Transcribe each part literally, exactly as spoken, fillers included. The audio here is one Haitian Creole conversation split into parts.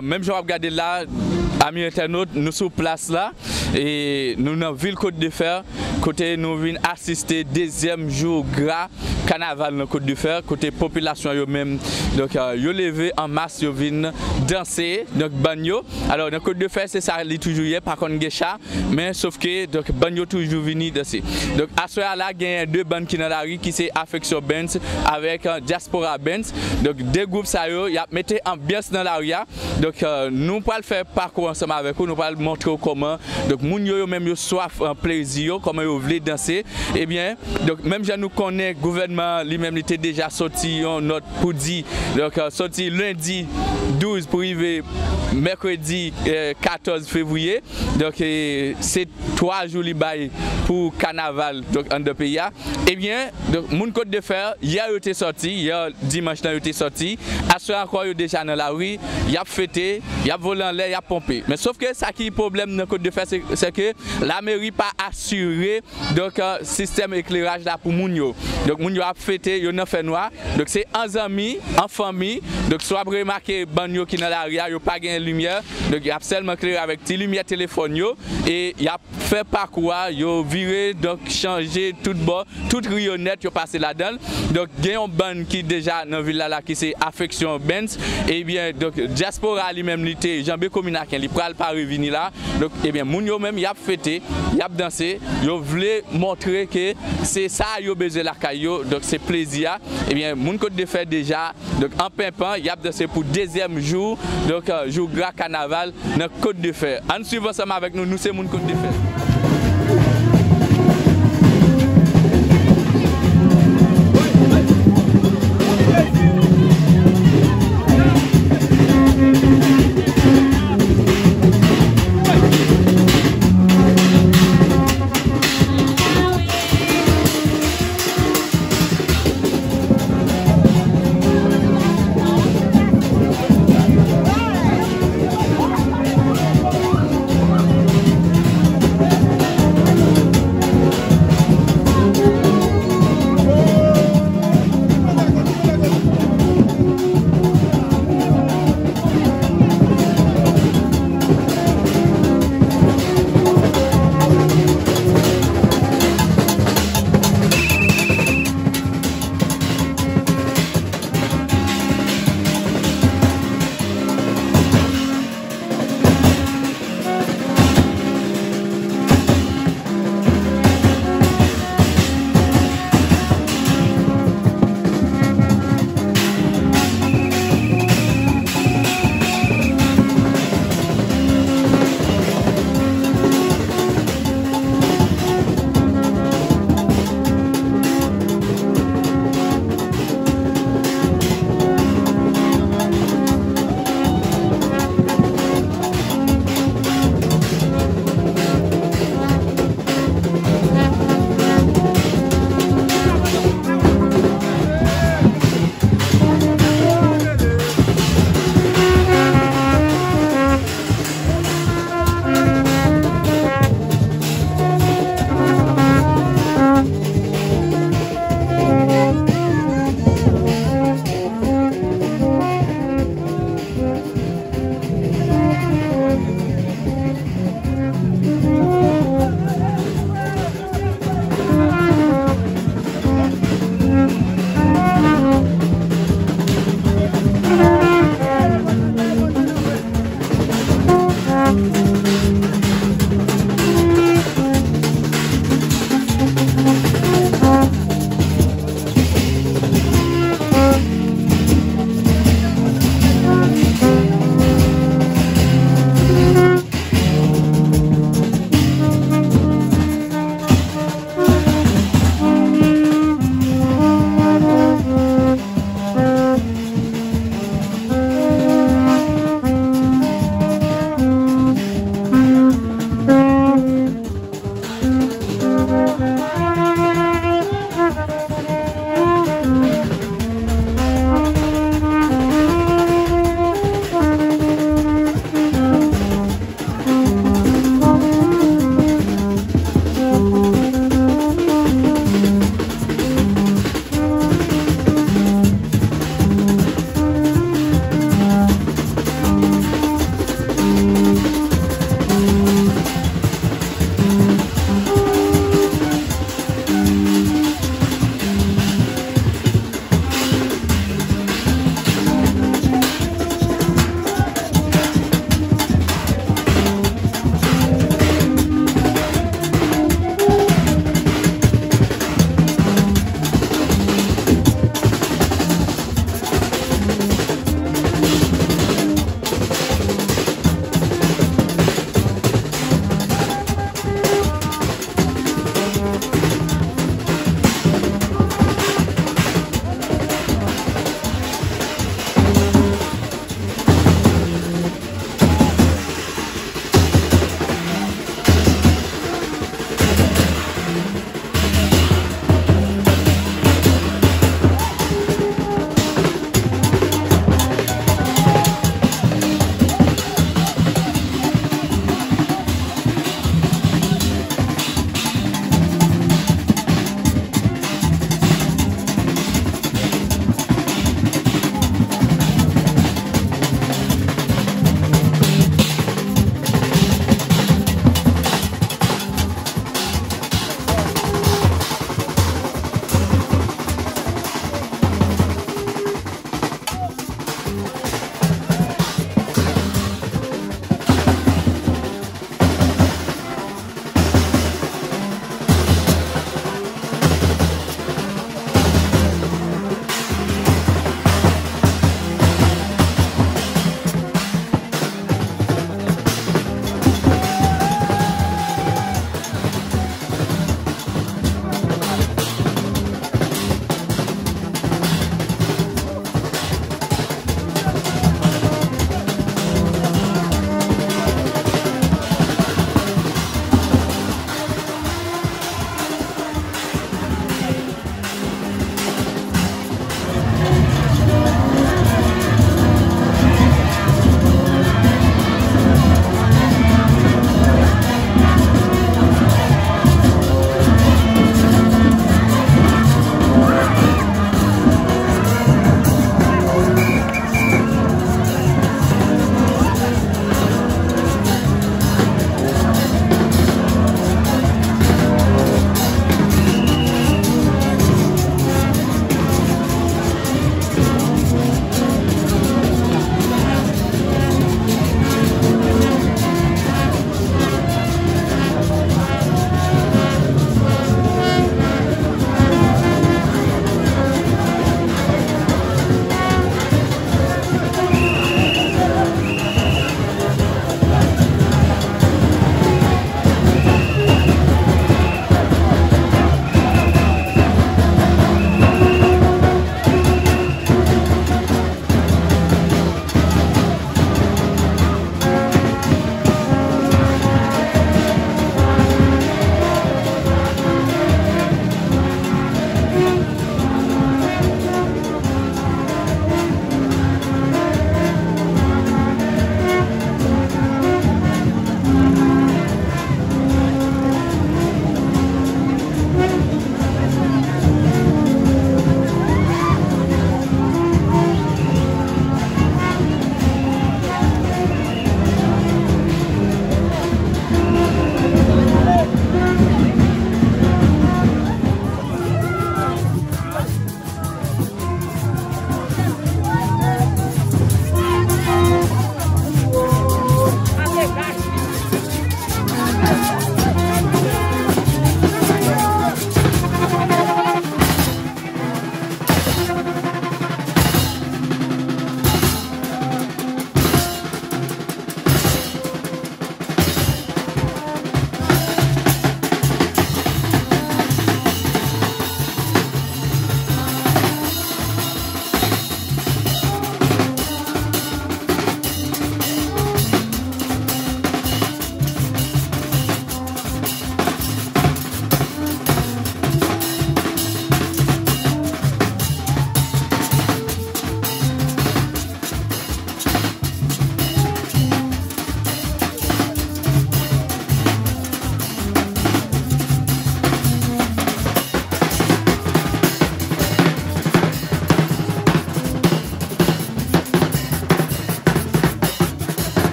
Menm jan w ap gade la, ami entènot, nou sou plas la, e nou nan vil Côte de Fer, kote nou vin asiste dezyèm jou gra kanaval nan Côte de Fer, kote popilasyon yo menm, donk, euh, yo leve an mas, yo vin danse, donk, bann yo. Alò, nan Côte de Fer, se sa li toujou ye, pa konn gen cha, men sof ke, donk, bann yo toujou vini danse. Donk, aswè a la, genyen de bann ki nan lari, ki se Afeksyon Bands avèk, euh, Diaspora Bands. Donk, de gwoup sa yo, y ap mete anbyans nan lari a. Donk, euh, nou pral fè pakou ansanm avèk ou, nou pral montre w kòman, donk, moun yo, yo menm, yo swaf, euh, plezi yo, kòman yo vle danse. Ebyen, donk, menm jan nou konnen, gouvènman li menm, li te deja soti yon nòt pou di, donk, euh, soti lendi douz pou rive mèkredi, euh, katòz fevriye. Donk, e, se twa jou li bay pou kanaval, donk, anndan peyi a. Ebyen, donk, moun Côte de Fer, yè yo te sòti, yè dimanch lan yo te sòti. Aswè ankò, yo deja nan lari, y ap fete, y ap vole anlè, y ap ponpe. Men sof ke sa ki pwoblèm nan Côte de Fer, se, se ke lameri pa asire, donk, euh, sistèm ekleraj la pou moun yo. Donk, moun yo ap fete, yo nan fènwa. Donk, se an zanmi, an fanmi. Donk, si w ap remake bann yo ki nan lari a, yo pa gen limyè. Donk, y ap sèlman klere avèk ti limyè telefòn yo. E y ap fè pakou a, yo vire, donk, chanje tout bò, tout riyonèt, yo pase ladan l. Donk, gen yon bann ki deja nan vil la, la, ki se Afeksyon Bands. Ebyen, donk, dyaspora li menm, li te janbe komin Aken, li pral pare vini la. Donk, ebyen, moun yo menm, y ap fete, y ap danse, yo vle montre ke se sa yo bezwen lakay yo, donk, se plezi a. Ebyen, moun Côte de Fer deja, donk, an penpan, y ap danse pou dezyèm jou, donk, euh, jou gra kanaval nan Côte de Fer. Ann swiv ansanm avèk nou, nou se moun Côte de Fer.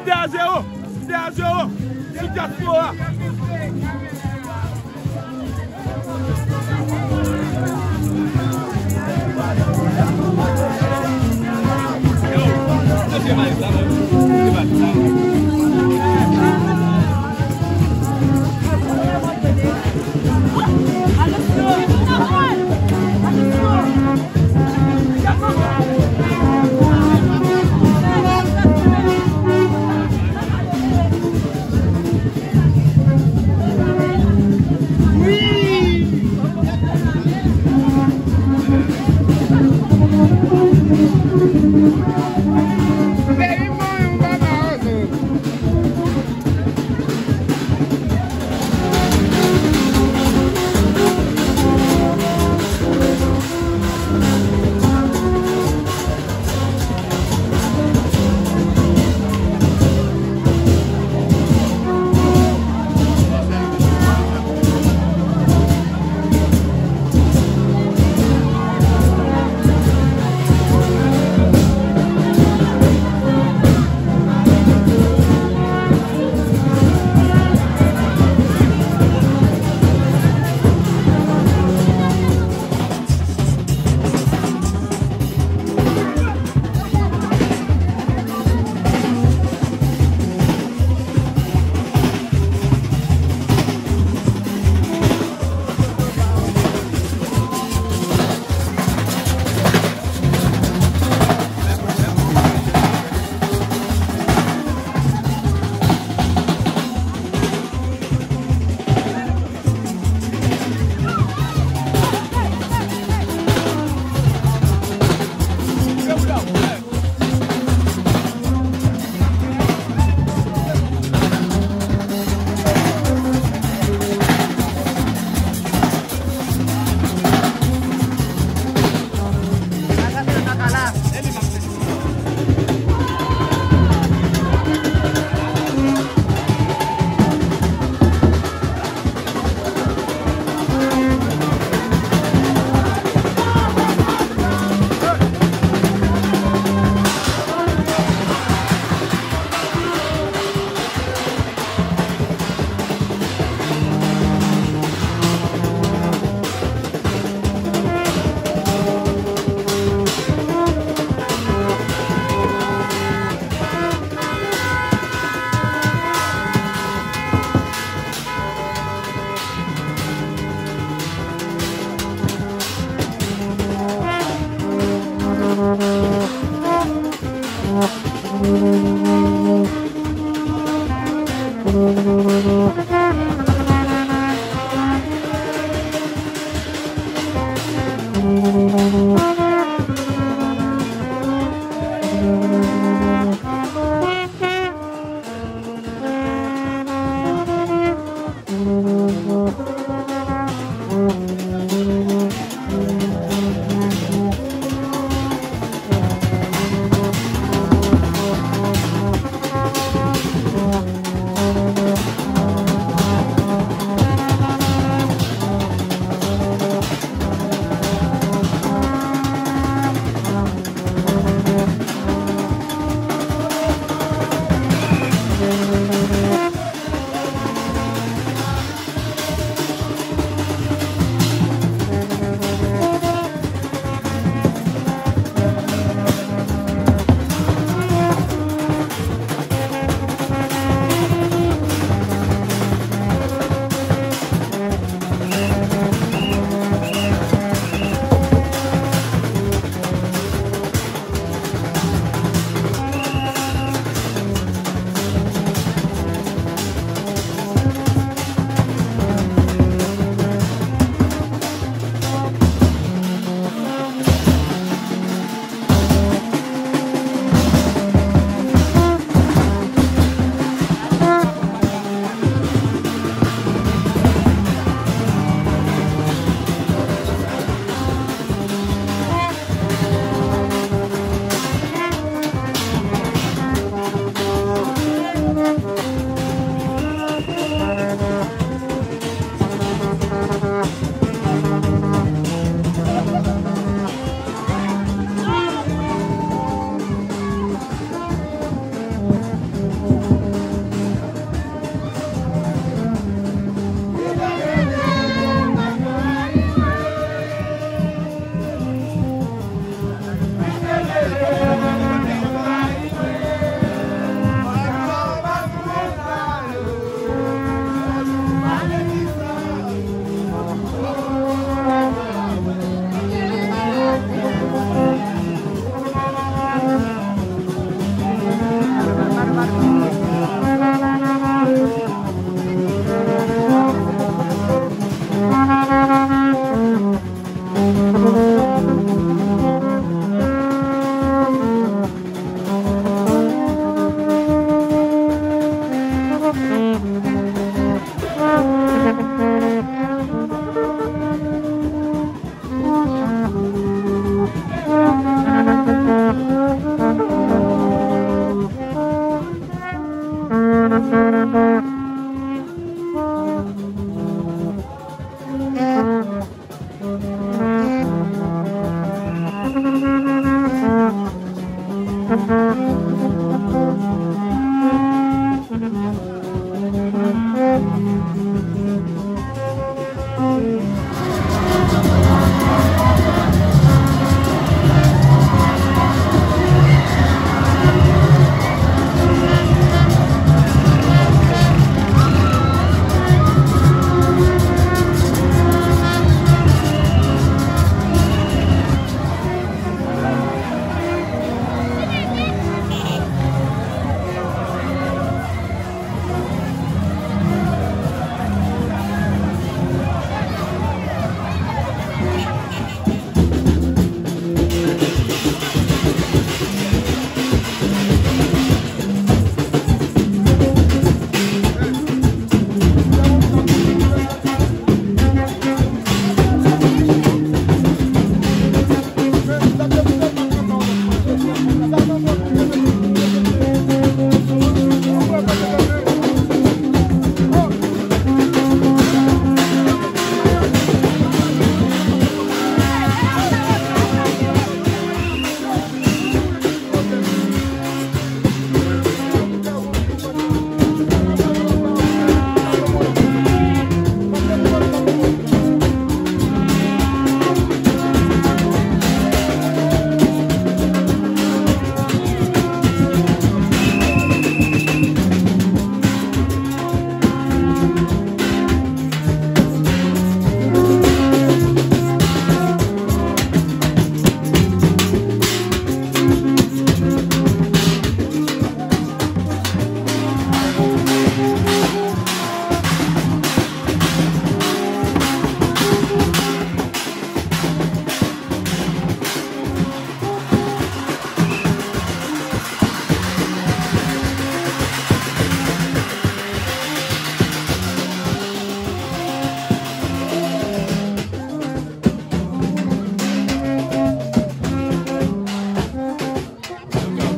De a zewo, de a zewo sou Dyaspora.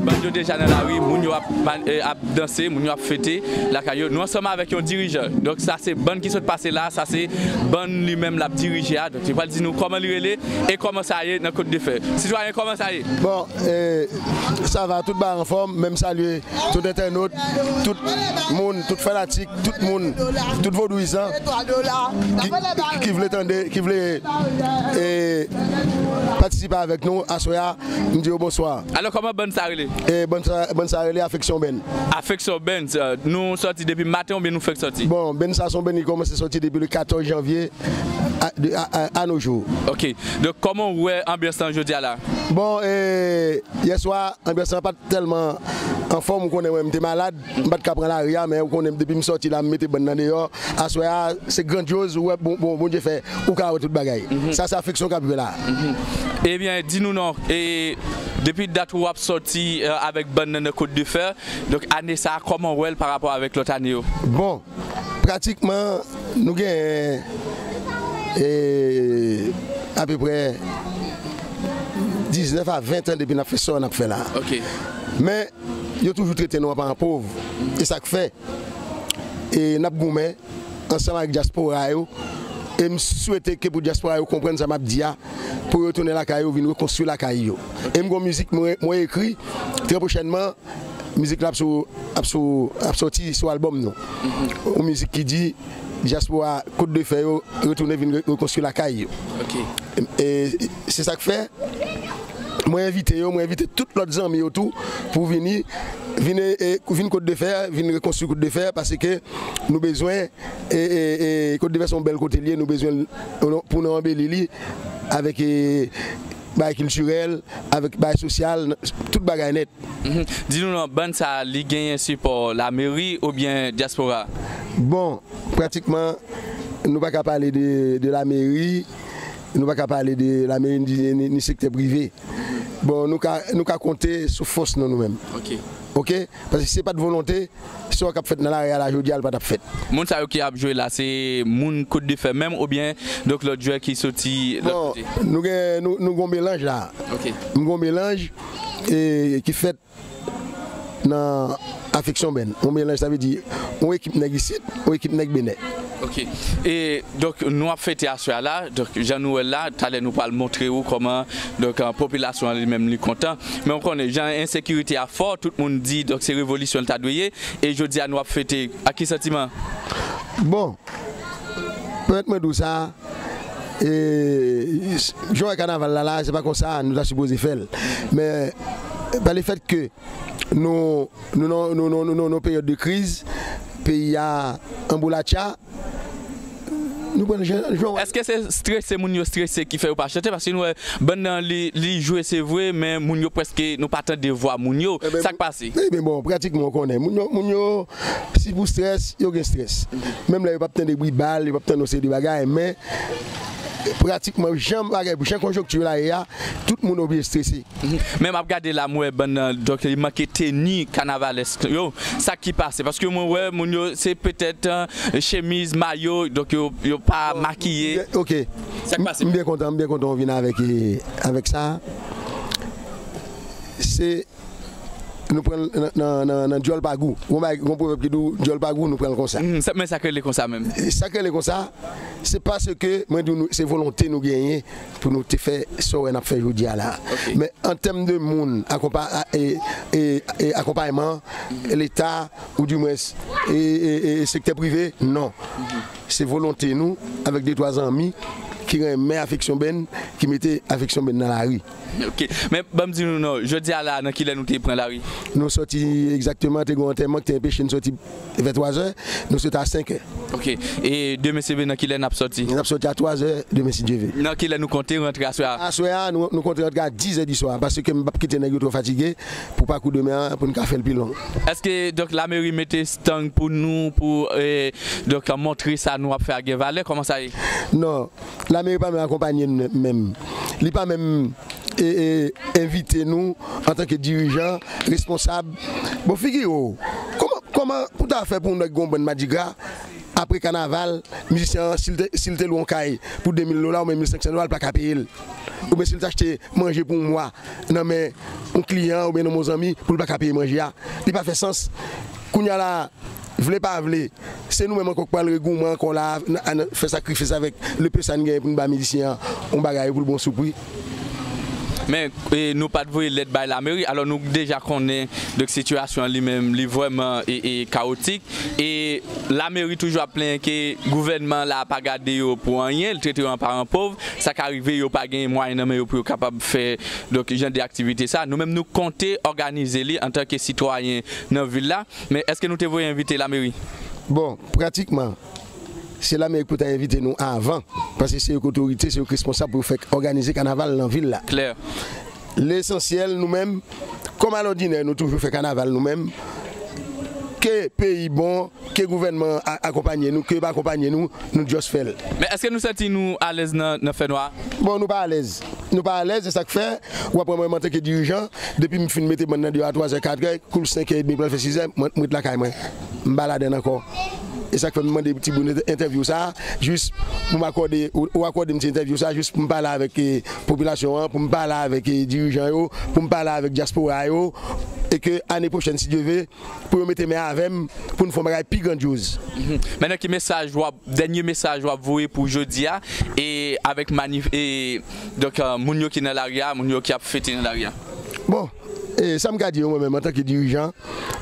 Bann yo deja nan lari, moun yo ap, man- eh, ap danse, moun yo ap fete lakay yo. Nou ansanm avèk yon dirijan. Donk, sa se bann ki sot pase la, sa se bann li menm l ap dirije a. Donk, li pral di nou kòman li rele e kòman sa ye nan Kot de Fè. Sitwayen, kòman sa ye? Bon, eh, sa va, tout bagay anfòm, men m salye tout entènot, tout moun, tout fanatik, tout moun, tout vodouyizan ki, ki vle tande, ki vle, eh, patisipe avèk nou aswè a. M di yo bonswa. Alò, kòman bann sa rele? E bann sa, bann sa rele Afeksyon Band. Afeksyon Band, euh, nou sòti depi maten oubyen nou fèk sòti? Bon, band sa se yon band ki kòmanse sòti depi le katòz janvye a, de, a, a, a nos jours. Ok. Donk, kòman w wè anbyans lan jodi a la? Bon, e, yè swa, anbyans lan pa t tèlman anfòm, ou konnen mwen, m te malad, m pa t ka pran lari a, men ou konnen depi m sòti la, m mete bann nan deyò. Aswè a, se grandyoz, ou wè, bon, bon, Bondye fè, ou ka wè tout bagay. Mhm. Sa, se Afeksyon k ap jwe la. Mhm. Ebyen, di nou non, e depi dat w ap sòti, e, avèk bann nan nan Kot de Fè, donk ane sa a, kòman w wè l pa rapò avèk lòt ane yo? Bon, pratikman, nou gen, e, apeprè diznèf a ven tan depi n ap fè sa n ap fè la. Ok. Men, yo toujou trete nou an paran pòv. E sa k fè, e n ap goumen ansanm ak dyaspora yo. E m swete ke pou dyaspora yo konprann sa m ap di a, pou yo tounen lakay yo, vin rekonstwi lakay yo. E m gon mizik mwen, mwen ekri, trè pwochènman, mizik la ap sou, ap sou, ap sòti sou albòm nou. Mhm. Yon mizik ki di, dyaspora Kot de Fè yo retounen vin re-, rekonstwi lakay yo. Ok. E, e se sa k fè, mwen envite yo, mwen envite tout lòt zanmi yo tou pou vini, vin, e, e, vin Kot de Fè, vin rekonstwi Kot de Fè, paske nou bezwen, e, e, e, Kot de Fè se yon bèl kote l ye, nou bezwen l pou nou anbeli li avèk, e, bagay kiltirèl, avèk bagay sosyal, tout bagay nèt. Mhm. Di nou non, bann sa a, li genyen sipò lameri oubyen dyaspora? Bon, pratikman, Nou pa ka pale de, de lameri, nou pa ka pale de lameri ni, ni, ni sektè prive. Bon, nou ka, nou ka konte sou fòs nou, nou menm. Ok. Ok? Paske si se pa t volonte, sa k ap fèt nan lari a la jodi a, l pa t ap fèt. Moun sa yo ki ap jwe la, se moun Côte de Fer menm oubyen donk lòt jwè ki soti lòt kote? Bon, nou gen, nou, nou gen yon melanj la. Ok. Nou gen yon melanj, e, ki fèt nan afeksyon bèn. Yon melanj, sa vle di yon ekip nèg isit, yon ekip nèg Benè. Ok. E donk, nou ap fete aswè a la. Donk, jan nou wè l la, talè nou pral montre ou kòman, donk, eh, popilasyon an li menm li kontan. Men ou konnen, jan ensekirite a fò, tout moun di, donk, se revolisyon l ta dwe ye. E jodi a, nou ap fete. Ak ki santiman? Bon, pèmèt mwen di w sa, e, jan w wè kanaval la, la, se pa konsa nou ta sipoze fè l. Men, pa le fèt ke nou, nou, nou, nou, nou, nou, nou, nou peryòd de kriz, peyi a anboulatcha, nou pran jan, jan w wè. Èske se strese moun yo strese ki fè yo pa chante? Paske nou wè bann nan li, li jwe, se vre, men moun yo prèske, nou pa tande vwa moun yo. Sa k pase? Ebyen, bon, pratikman, w konnen. Moun yo, moun yo, si pou strès, yo gen strès. Menm lè yo p ap tande bri bal, yo p ap tande yon seri de bagay, men pratikman, jan bagay, jan konjonkti la ye a, tout moun oblije strese. Mhm. Men m ap gade la, m wè bann nan, donk, li manke teni kanavalèsk yo. Sa ki pase? Paske mwen wè moun yo, se petèt, eh, chemiz, mayo, donk yo, yo pa makiye. Ok. Sa k pase? M byen kontan, m byen kontan w vin avèk, eh, avèk sa. Se, nou pran l nan, nan, nan, nan dyòl pa gou. Gon bagay, gon pwovèb ki di w dyòl pa gou, nou pran l konsa. Mhm, sa, men sa k rele konsa menm. Sa k rele konsa, se paske mwen di w nou, se volonte nou genyen pou nou te fè sa w wè n ap fè jodi a la. Ok. Men an tèm de moun, akonpa-, a, e, e, e akonpayman, Leta, oudimwens, e, e, e sektè prive, non. Se volonte nou, avèk de twa zanmi, ki renmen afeksyon bèn, ki mete afeksyon bèn nan lari. Ok. Men, ban m di nou non, jodi a la, nan kilè nou te pran lari? Nou sòti egzakteman, te gen yon antèman ki te enpeche n sòti vè twa zè, nou sot a senk è. Ok. E demen, se vre, nan kilè n ap sòti? N ap sòti a twa zè demen, si Dye vle. Nan kilè nou konte rantre aswè a? Aswè a, nou, nou konte rantre a dis è di swa, paske m p ap kite nèg yo twò fatige pou pakou demen an, pou n ka fè l pi long. Èske, donk, lameri mete estang pou nou, pou, eh, donk, montre sa nou ap fè a gen valè? Kòman sa ye? Non, lameri pa menm akonpanye n menm. Li pa menm e, e, envite nou antanke dirijan, responsab. Bon, figire w, kòman, kòman pou ta fè pou yon nèg gen yon bann madigra, apre kanaval, mizisyen an, si l te, si l te lwe yon kay pou de mil dola oubyen mil senk san dola, l pa ka peye l. Oubyen si l t achte manje pou yon mwa nan men yon kliyan oubyen nan men yon zanmi pou l pa ka peye manje a, li pa fè sans. Kounye a la, vle pa vle, se nou menm ankò k pral regoumen ankò la, n, n, fè sakrifis avèk le peu sa n genyen pou n ba mizisyen an yon bagay pou l bon sou pri. Men, e, nou pa t voye lèt bay lameri, alò nou deja konnen, donk, sitiyasyon an li menm, li vrèman, e, e, kawotik. E lameri toujou ap plenyen ke gouvènman la pa gade yo pou anyen, l trete yo an paran pòv. Sa ka rive yo pa gen mwayen nan men yo pou yo kapab fè, donk, jan de aktivite sa. Nou menm, nou konte òganize li antanke sitwayen nan vil la. Men èske nou te voye envite lameri? Bon, pratikman, se lameri ki pou ta envite nou avan, paske se yo ki otorite, se yo ki responsab pou yo fè òganize kanaval nan vil la. Klè. Lesansyèl, nou menm, kòm alòdinè, nou toujou fè kanaval nou menm, ke peyi bon, ke gouvènman a, akonpanye nou, ke yo pa akonpanye nou, nou just fè l. Men èske nou santi nou alèz nan, nan fènwa a? Bon, nou pa alèz. Nou pa alèz, se sa k fè, w ap wè mwen, mwen antanke dirijan, depi m fin mete bann nan deyò a twa zè, kat è, koul senk è edmi, pral fè sis è, mwen, mwen ret lakay mwen. M pa ladann ankò. E sa k fè m mande Tiboun entèvyou sa a, jis pou m akòde, ou, ou akòde m ti entèvyou sa a, jis pou m pale avèk, eh, popilasyon an, pou m pale avèk, eh, dirijan yo, pou m pale avèk dyaspora yo, e ke ane pwochèn, si Dye vle, pou yo mete men avè m, pou n fè yon bagay pi grandyoz. Mhm. Mentnan, ki mesaj w ap, dènye mesaj w ap voye pou jodi a, e avèk manif-, e, donk, eh, moun yo ki nan lari a, moun yo ki ap fete nan lari a? Bon, e sa m ka di yo mwen menm antanke dirijan,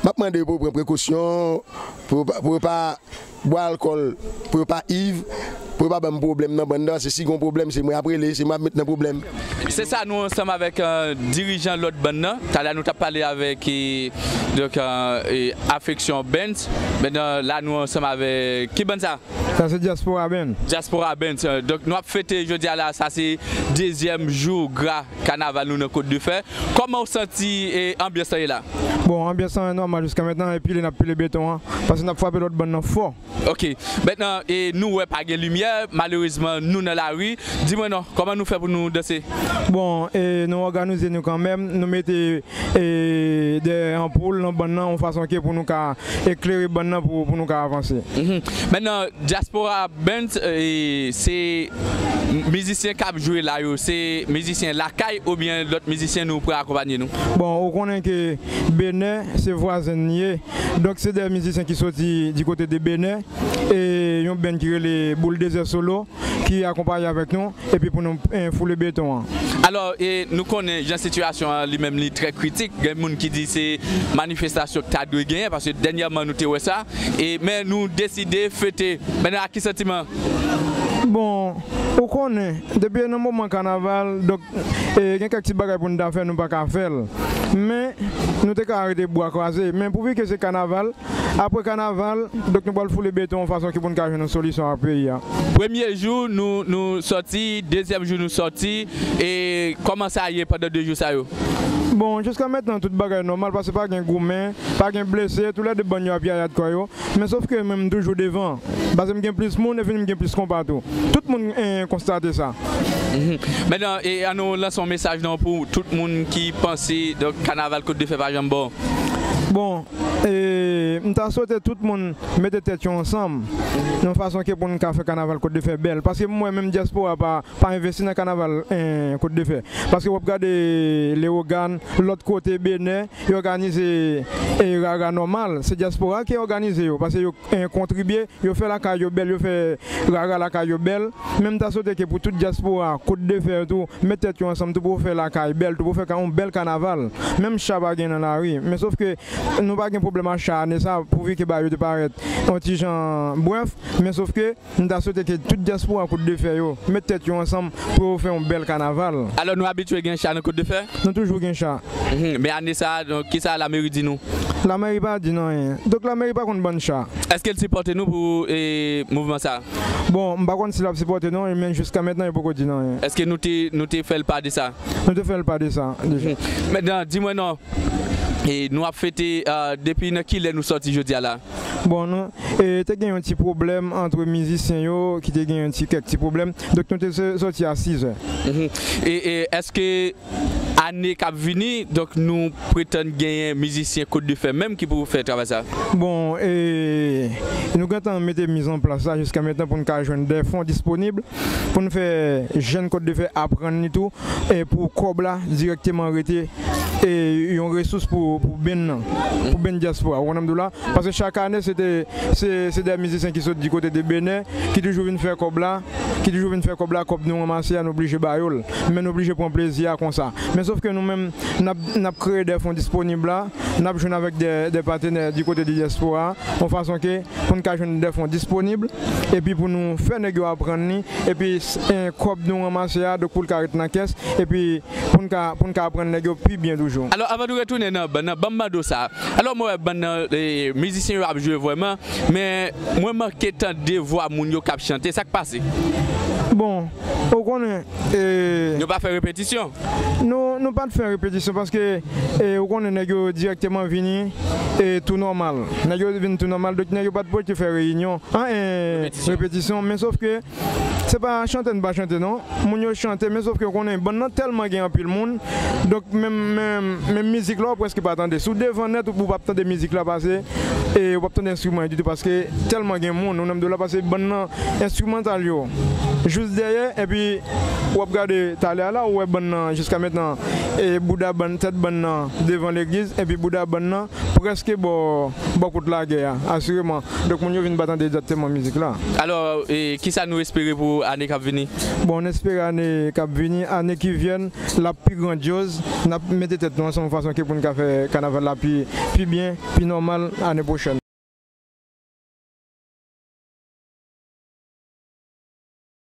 m ap mande yo pou yo pran prekosyon, pou yo pa, pou yo pa bwè alkòl, pou yo pa iv, pou yo pa ban m pwoblèm nan bann nan, se si gon pwoblèm, se mwen ap rele, se mwen ap met nan pwoblèm. Se sa, nou ansanm avèk, eh, dirijan lòt bann nan. Talè a nou t ap pale avèk, eh, donk, eh, eh, Afeksyon Band. Mentnan, la, nou ansanm avèk, ki bann sa? Sa se Diaspora Band. Diaspora Band. Donk, nou ap fete jodi a la, sa se dezyèm jou gra kanaval nou nan Kot de Fè. Kòman w santi e anbyans lan ye la? Bon, anbyans lan nòmal jiska mentnan, e pile n ap pile beton an, paske n ap frape lòt bann nan fò. Ok. Mentnan, e nou wè pa gen limyè, malerezman, nou nan lari. Di mwen non, kòman nou fè pou nou danse? Bon, e nou òganize nou kanmenm, nou mete e de anpoul nan bann nan, yon fason ke pou nou ka eklere bann nan pou, pou nou ka avanse. Mhm. Mentnan, Diaspora Band, e, se mizisyen k ap jwe la yo, se mizisyen lakay oubyen lòt mizisyen nou pran akonpanye nou? Bon, ou konnen ke Benè, se vwazen n ye. Donk, se de mizisyen ki soti di kote de Benè. E yon band ki rele Boul Dezè Solo, ki akonpaye avèk nou, epi pou nou, eh, foule beton an. Alò, e nou konnen jan sitiyasyon an li menm li trè kritik. Gen moun ki di se manifestasyon ki ta dwe genyen, paske dènyèman nou te wè sa. E, men nou deside fete. Mentnan, ak ki santiman? Bon, ou konnen, depi nan moman kanaval, donk, e, gen kèk ti bagay pou nou ta fè, nou pa ka fè l. Men, nou te ka rete bwa kwaze. Men pouvi ke se kanaval, apre kanaval, donk nou pral foule beton yon fason ki pou n ka jwenn yon solisyon ak peyi a. Premye jou, nou, nou sòti, dezyèm jou, nou sòti, e kòman sa ye pandan de jou sa yo? Bon, jiska mentnan, tout bagay nòmal, paske pa gen goumen, pa gen blese, toulède bann yo ap yayad kò yo, men sòf ke mwen, m toujou devan, paske m gen plis moun, epi m gen plis konpa tou. Tout moun, eh, konstate sa. Mhm. Mentnan, e, ann nou lanse yon mesaj non pou tout moun ki panse, donk, kanaval Kot de Fè pa janm bon. Bon, e, m ta swete tout moun mete tèt yo ansanm, nan fason ke pou n ka fè kanaval Kot de Fè bèl. Paske m wè menm dyaspora pa, pa envesti nan kanaval, eh, Kot de Fè. Paske w ap gade Lewogàn, lòt kote, Benè, yo òganize, eh, rara nòmal. Se dyaspora ki òganize yo, paske yo, eh, kontribye, yo fè lakay yo bèl, yo fè rara lakay yo bèl. Men m ta swete ke pou tout dyaspora Kot de Fè tou, met tèt yo ansanm tou pou yo fè lakay bèl, tou pou yo fè ka-, yon bèl kanaval. Menm cha pa gen nan lari. Men sòf ke nou pa gen pwoblèm ak cha ane sa, pouvi ke bagay yo te parèt yon ti jan brèf, men sòf ke m ta swete ke tout dyaspora Kot de Fè yo met tèt yo ansanm pou yo fè yon bèl kanaval. Alò, nou abitye gen cha nan Kot de Fè? Nou toujou gen cha. Mhm. Men ane sa, donk, kisa lameri di nou? Lameri pa di nou anyen. Donk, lameri pa konn ban n cha. Èske l sipòte nou pou, e, mouvman sa? Bon, m pa konn si l ap sipòte nou, men jiska mentnan, yo poko di nou anyen. Èske nou te, nou te fè l pa de sa? Nou te fè l pa de sa, deja. Mhm. Mentnan, di mwen non, e, nou ap fete, e, depi nan kilè nou sòti jodi a la? Bon, nou, e, te gen yon ti pwoblèm ant mizisyen yo, ki te gen yon ti, kèk ti pwoblèm. Donk, nou te sò-, sòti a sizè. Mhm. E, e, èske ane k ap vini, donk, nou pretann genyen mizisyen Kot de Fè menm ki pou fè travay sa? Bon, e, nou gentan mete miz an plas la jiska mentnan pou n ka jwenn de fon disponib, pou n fè jèn Kot de Fè aprann li tou, e pou kòb la dirèkteman rete, e, yon resous pou, pou band nan, pou band dyaspora, ou konprann m di w la? Paske chak ane, se te, se, se de mizisyen ki sot di kote de Benè, ki toujou vin fè kòb la, ki toujou vin fè kòb la, kòb nou ranmase a, nou oblije ba yo l. Men nou oblije pran plezi a konsa. Men sòf ke nou menm, n ap, n ap kreye de fon disponib la, n ap jwenn avèk de, de patenè di kote de dyaspora, yon fason ke pou n ka jwenn de fon disponib, epi pou nou fè nèg yo aprann li, epi s-, en, kòb nou ranmase a, donk pou l ka ret nan kès, epi pou n ka, pou n ka aprann nèg yo pi byen toujou. Alò, anvan nou retounen nan bann nan, ban m mande w sa. Alò, mwen wè bann nan, e, mizisyen yo ap jwe vrèman, men mwen manke tande vwa moun yo k ap chante. Sa k pase? Bon, ou konnen, e, yo pa fè repetisyon? Nou, nou pa t fè repetisyon paske, e, ou konnen nèg yo dirèkteman vini, e, tou nòmal. Nèg yo vin tou nòmal, donk nèg yo pa t pote fè reyinyon. An, e, repetisyon. Repetisyon, men sòf ke se pa chante n pa chante non. Moun yo chante, men sòf ke w konnen, bann nan tèlman gen anpil moun. Donk, menm, menm, menm mizik la, ou prèske pa tande. Si w devan nèt, ou, ou p ap tande mizik la pase, e ou p ap tande enstriman yo ditou, paske tèlman gen moun, ou nan mitan la, paske bann nan enstrimantal yo jis dèyè, epi w ap gade talè a la, ou wè bann nan, jiska mentnan, e bouda bann, tèt bann nan devan legliz, epi bouda bann nan prèske bò, bò kout lagè a, asireman. Donk, moun yo vin pa tande egzakteman mizik la. Alò, e, kisa nou espere pou ane k ap vini? Bon, n espere ane k ap vini, ane ki vyen, l ap pi grandyoz. N ap mete tèt nou ansanm yon fason ke pou n ka fè kanaval la pi, pi byen, pi nòmal ane pwochèn.